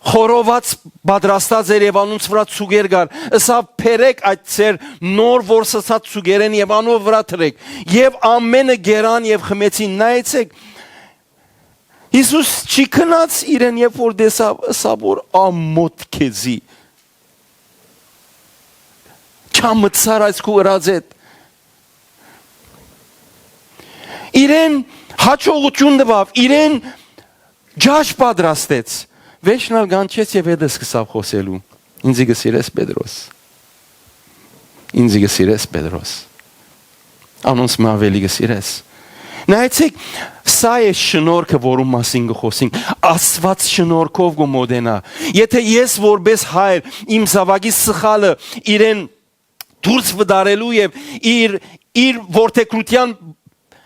խորոված պատրաստած էր եւ անոնց վրայ ցուկեր կար, ըսաւ. «Բերէք այդ ձեր նոր որսացած ցուկերէն եւ անոր վրայ դրէք»։ Եւ ամէնքը կերան եւ խմեցին։ Նայեցեք, Յիսուս չի քնած իրեն, երբ որ տեսաւ, ըսաւ, որ «Ամօթ քեզի, չամցար այս քու ըրածդ»։ Իրեն յաջողութիւն տուաւ, իրեն ճաշ պատրաստեց։ Վերջն ալ կանչեց եւ հետը սկսաւ խօսելու. «Ինձի կը սիրես, Պետրոս։ Ինձի կը սիրես, Պետրոս։ Անոնց մը աւելի կը սիրես»։ Նայեցեք, սա է շնորհքը, որուն մասին կը խօսինք։ Աստուած շնորհքով կը մոտենայ։ Եթէ ես որպէս հայր իմ զաւակի սխալը իրեն դուրս վտարելու եւ իր, իր որդեգրութեան,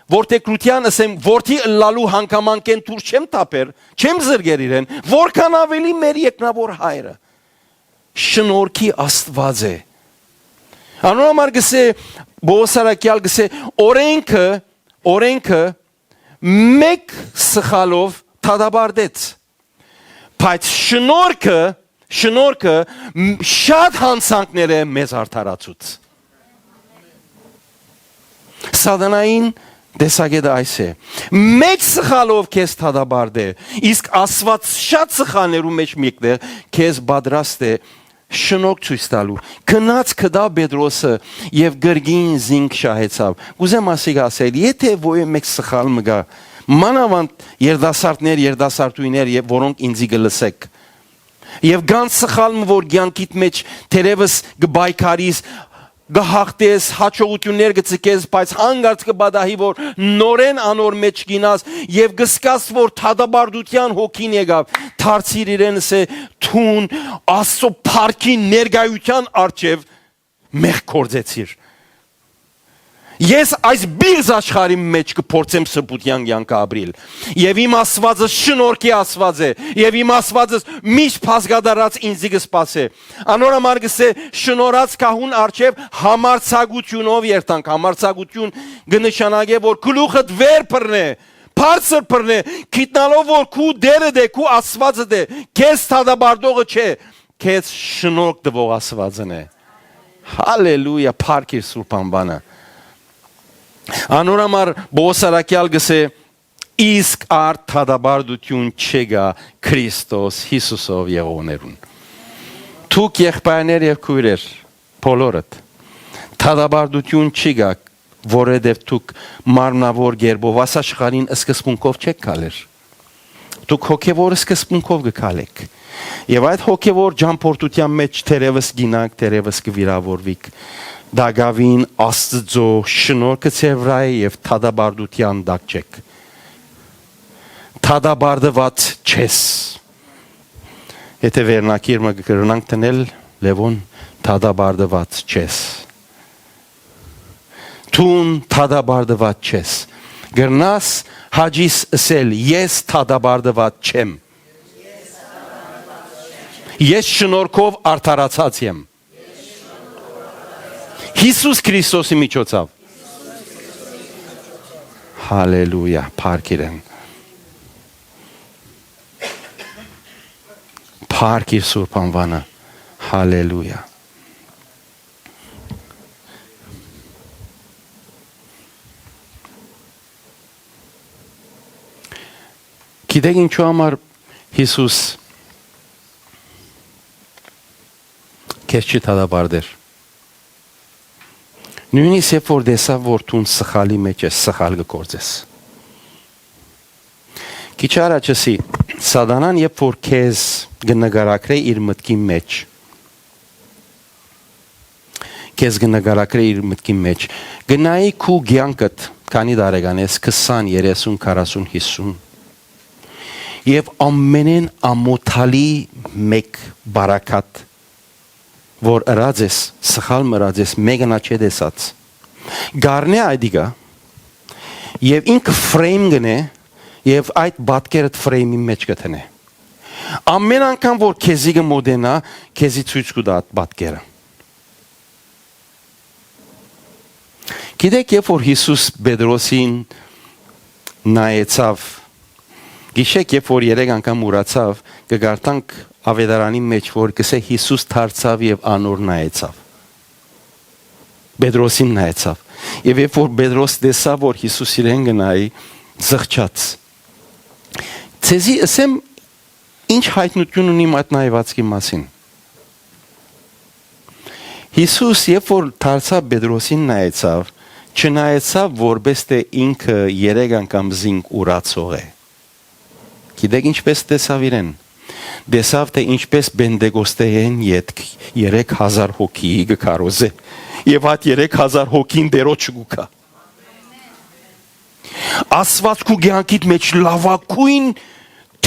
որդեգրութեան, ասեմ, որդի ըլլալու հանգամանքէն դուրս չեմ թափեր, չեմ զրկեր իրեն, որքան աւելի մեր երկնաւոր հայրը շնորհքի Աստուած է։ Անոր համար գսէ, Պողոս առաքեալ գսէ, օրենքը, օրենքը մէկ սխալով դատապարտեց, բայց շնորհքը, շնորհքը մ-, շատ յանցանքներ է մեզ արդարացուց։ Սատանային տեսակետը այս է. «Մէկ սխալով քեզ դատապարտէ, իսկ Աստուած շատ սխալներու մէջ մէկտեղ քեզ պատրաստ է շնորհք ցոյց տալու»։ Գնաց գտաւ Պետրոսը եւ կրկին զինք շահեցաւ։ Կ'ուզեմ ասիկա ասել, եթէ ոեւէ մէկ սխալ մը կայ, մանաւանդ երիտասարդներ, երիտասարդուհիներ, եւ որոնք ինծի կը լսէք, եւ կան սխալ մը, որ կեանքիդ մէջ թերեւս կը պայքարիս, կը յաղթես, յաջողութիւններ կը ձգես, բայց հանկարծ կը պատահի, որ նորէն անոր մէջ կ'իյնաս եւ կը զգաս, որ դատապարտութեան հոգին եկաւ, դարձիր իրեն, ըսէ, դուն Աստծո փառքի ներկայութեան առջեւ մեղք գործեցիր։ Ես այս պիղծ աշխարհի մէջ կը փորձեմ սրբութեան կեանքը ապրիլ։ Եւ իմ Աստուածս շնորհքի Աստուած է, եւ իմ Աստուածս միշտ բազկատարած ինծի կը սպասէ։ Անոր համար կ'ըսէ. «Շնորհած գահուն առջեւ համարձակութիւնով երթանք»։ Համարձակութիւն կը նշանակէ, որ գլուխդ վեր բռնէ, բարձր բռնէ, գիտնալով, որ քու Տէրդ է, քու Աստուածդ է, քեզ դատապարտողը չէ, քեզ շնորհք տուող Աստուածն է։ Հալելույա, փառք իր սուրբ անուանը։ Անոր համար Պողոս առաքեալ կ'ըսէ. «Իսկ արդ դատապարտութիւն չկայ Քրիստոս Յիսուսով եղողներուն»։ Դուք, եղբայրներ եւ քոյրեր, բոլորդ, դատապարտութիւն չի գայ, որովհետեւ դուք մարմնաւոր կերպով այս աշխարհին սկզբունքով չէք գալեր։ Դուք հոգեւոր սկզբունքով կը գալէք։ Եւ այդ հոգեւոր ճամբորդութեան մէջ թերեւս կ'իյնաք, թերեւս կը վիրաւորուիք, տակաւին Աստուծոյ շնորհքը ձեր վրայ է եւ դատապարտութեան տակ չէք։ Դատապարտուած չես։ Եթէ վերնագիր մը կրնանք դնել, Լեւոն, դատապարտուած չես։ Դուն դատապարտուած չես։ Կրնաս հաճիս ըսել. «Ես դատապարտուած չեմ։ Ես շնորհքով արդարացած եմ Յիսուս Քրիստոսի միջոցով»։ Հալելույա, փառք իրեն։ Փառք իր սուրբ անուանը։ Հալելույա։ Գիտեք ինչու համար Յիսուս քեզ չի դատապարտեր։ Նոյնիսկ երբ որ տեսաւ, որ դուն սխալի մէջ ես, սխալ կը գործես։ Քիչ առաջ ըսի, Սատանան երբ որ քեզ կը նկարագրէ իր մտքին մէջ, քեզ կը նկարագրէ իր մտքին մէջ, կը նայի քու կեանքդ, քանի տարեկան ես, քսան, երեսուն, քառասուն, հիսուն, եւ ամենէն ամօթալի մէկ բարակաթ, որ ըրած ես, սխալ մը ըրած ես, մեկը նա չէ տեսած, կառնէ այդիկա եւ ինքը ֆրեյմ կ'ընէ եւ այդ պատկերդ ֆրեյմի մէջ կը դնէ։ Ամեն անգամ որ քեզի կը մոտենայ, քեզի ցոյց կու տայ այդ պատկերը։ Գիտեք, երբ որ Յիսուս Պետրոսին նայեցաւ, գիշեք, երբ որ երեք անգամ ուրացաւ, կը կարդանք Աւետարանի մէջ, որ կ'ըսէ. «Յիսուս դարձաւ եւ անոր նայեցաւ»։ Պետրոսին նայեցաւ։ Եւ երբ որ Պետրոս տեսաւ, որ Յիսուս իրեն կը նայի, զղջաց։ Ձեզի ըսեմ, ինչ յայտնութիւն ունի իմ այդ նայվածքի մասին։ Յիսուս, երբ որ դարձաւ Պետրոսին նայեցաւ, չնայեցաւ, որպէս թէ ինքը երեք անգամ զինք ուրացող է։ Գիտեք ինչպէս տեսաւ իրեն։ Տեսաւ, թէ ինչպէս Պենտեկոստէն ետք երեք հազար հոգի կը քարոզէ, եւ այդ երեք հազար հոգին Տէրոջը կու գայ։ Աստուած քու կեանքիդ մէջ լաւագոյն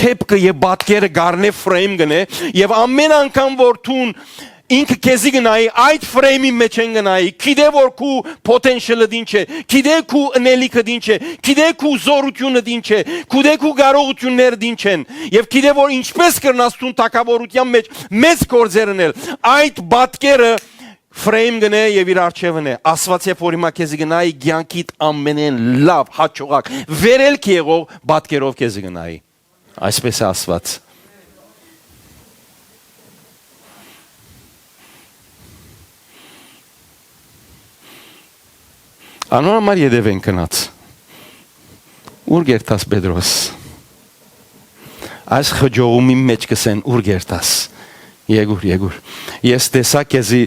դէպքը եւ պատկերը կառնէ, ֆրեյմ կ'ընէ, եւ ամեն անգամ որ դուն ինքը քեզի կը նայի, այդ ֆրեյմի մէջ են կը նայի, գիտէ որ քու պոտենշիալը դին չէ, գիտէ քու ընելիքը դին չէ, գիտէ քու զօրութիւնը դին չէ, գիտէ քու կարողութիւնները դին չեն, եւ գիտէ որ ինչպէս կրնաս դուն թագաւորութեան մէջ մեծ գործեր ընել, այդ պատկերը ֆրեյմ կ'ընէ եւ իր առջեւն է։ Աստուած երբ որ հիմա քեզի կը նայի, կեանքիդ ամենէն լաւ, յաջողակ, վերելք եղող պատկերով քեզի կը նայի։ Այսպես է Աստուած։ Անոր համար ետեւէն գնաց։ Ո՞ւր կերթաս, Պետրոս։ Այս խճողումին մէջ կ'ըսեն, ո՞ւր կերթաս։ Եկուր, եկուր։ Ես տեսայ քեզի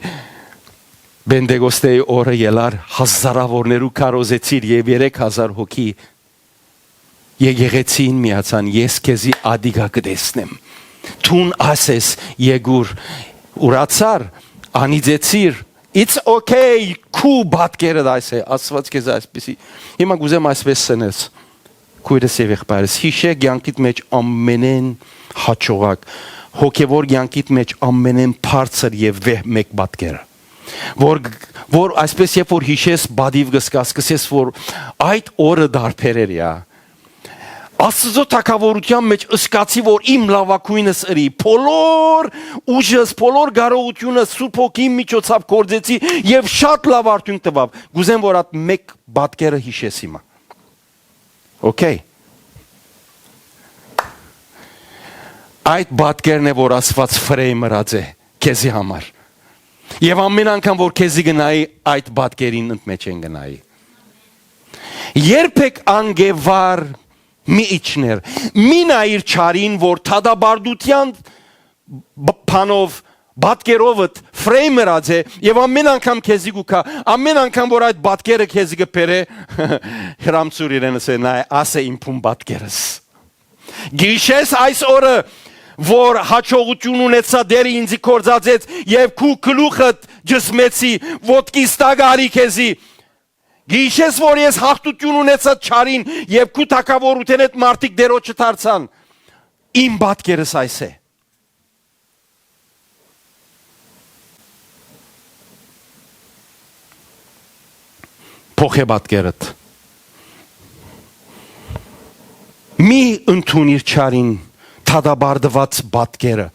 Պենտեկոստեի օրը ելար, հազարաւորներու քարոզեցիր եւ երեք հազար հոգի եկեղեցիին միացան, ես քեզի ատիկա կը տեսնեմ։ Դուն ասես, եկուր, ուրացար, անիծեցիր, it's okay, քու պատկերդ այս է, Աստուած քեզ այսպիսի։ Հիմա կ'ուզեմ այսպես սնես, քոյրս եւ եղբայրս, յիշէ կեանքիդ մէջ ամենէն յաջողակ, հոգեւոր կեանքիդ մէջ ամենէն բարձր եւ վեհ մէկ պատկերը, որ, որ այսպես երբ որ յիշես, պատիւ կ'զգաս, կ'ըսես, որ այդ օրը դարբերեր յա։ Աստուծոյ թագաւորութեան մէջ ըսկացի, որ իմ լաւագոյնս ըրի, բոլոր ուժս, բոլոր կարողութիւնս Սուրբ Հոգիին միջոցաւ գործեցի եւ շատ լաւ արդիւնք տուաւ։ Կ'ուզեմ, որ այդ մէկ պատկերը յիշես հիմա։ Okay։ Այդ պատկերն է, որ Աստուած ֆրեյմ ըրած է քեզի համար։ Եւ ամեն անգամ, որ քեզի կը նայի, այդ պատկերին ընդմէջէն կը նայի։ Երբեք անկեւար մի իջներ, մի նայիր չարին, որ դատապարտութեան բ-, բանով, պատկերովդ ֆրեյմ ըրած է, եւ ամեն անգամ քեզի կու գայ, ամեն անգամ, որ այդ պատկերը քեզի կը բերէ, հրամցուր իրեն, ասէ, նայ, ասէ իմ բուն պատկերս։ Գիշես այս օրը, որ յաջողութիւն ունեցայ, Տէրը ինձի կործածեց եւ քու գլուխդ ճզմեցի, ոտքիս տակ արի քեզի։ Գիշես, որ ես յաղթութիւն ունեցայ չարին եւ քու թագաւորութենէդ մարդիկ Տէրոջը դարձան։ Իմ պատկերս այս է։ Փոխէ պատկերդ։ Մի ընդունիր չարին դատապարտուած պատկերը,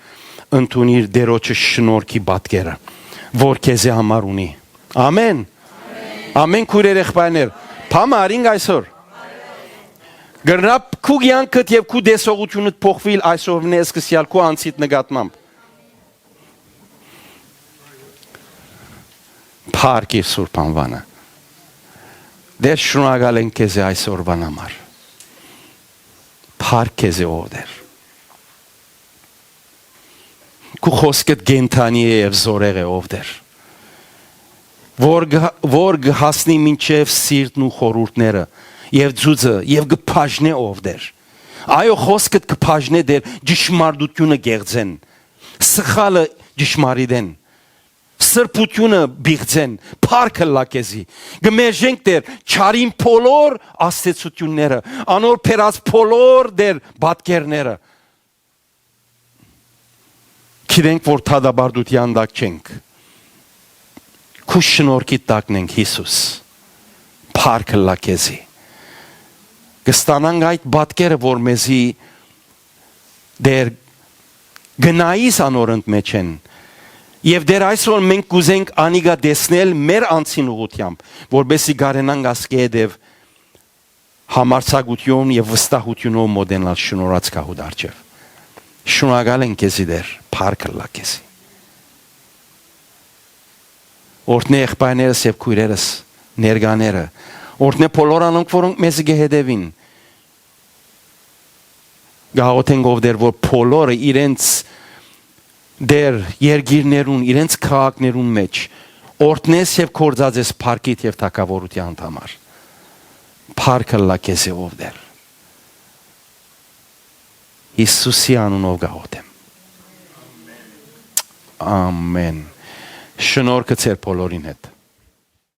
ընդունիր Տէրոջը շնորհքի պատկերը, որ քեզի համար ունի։ Ամեն։ Ամեն, քոյրեր, եղբայրներ, բա մը արինք այսօր։ Կրնա քու կեանքդ եւ քու տեսողութիւնդ փոխուիլ այսօրվանէ սկսեալ քու անձիդ նկատմամբ։ Փառք իր սուրբ անուանը։ Տէր, շնորհակալ ենք քեզի այսօրվան համար։ Փառք քեզի, ով Տէր։ Քու խօսքդ կենդանի է եւ զօրեղ է, ով Տէր, որ գ-, որ կը հասնի մինչեւ սիրտն ու խորհուրդները եւ ձուձը եւ կը բաժնէ, ով Տէր։ Այո, խօսքդ կը բաժնէ, Տէր, ճշմարտութիւնը գեղձէն, սխալը ճշմարիտէն, սրբութիւնը պիղծէն, փառք ըլլայ քեզի։ Կը մերժենք, Տէր, չարին բոլոր ազդեցութիւնները, անոր բերած բոլոր, Տէր, պատկերները։ Գիտենք, որ դատապարտութեան տակ չենք։ Քու շնորհքի տակն ենք, Յիսուս։ Փառք ըլլայ քեզի։ Կը ստանանք այդ պատկերը, որ մեզի, Տէր, կը նայիս անոր ընդմէջէն։ Եւ, Տէր, այսօր մենք կ'ուզենք անիկա տեսնել մեր անձին ուղղութեամբ, որպեսզի կարենանք ասկէ հետեւ համարձակութիւն եւ վստահութիւնով մօտենալ շնորհած գահուտ առջեւ։ Շնորհակալ ենք քեզի, Տէր, փառք ըլլայ քեզի։ Օրհնէ եղբայրներս եւ քոյրերս, ներկաները, օրհնէ բոլոր անոնք, որոնք մեզի կը հետեւին։ Գաղութենք, ով Տէր, որ բոլորը իրենց, Տէր, երկիրներուն, իրենց քաղաքներուն մէջ օրհնես եւ կործածես փառքիդ եւ թագաւորութեանդ համար։ Փառք ըլլայ քեզի, ով Տէր։ Յիսուսի անունով գաղութեմ։ Ամեն։ Շնորհքը ձեր բոլորին հետ։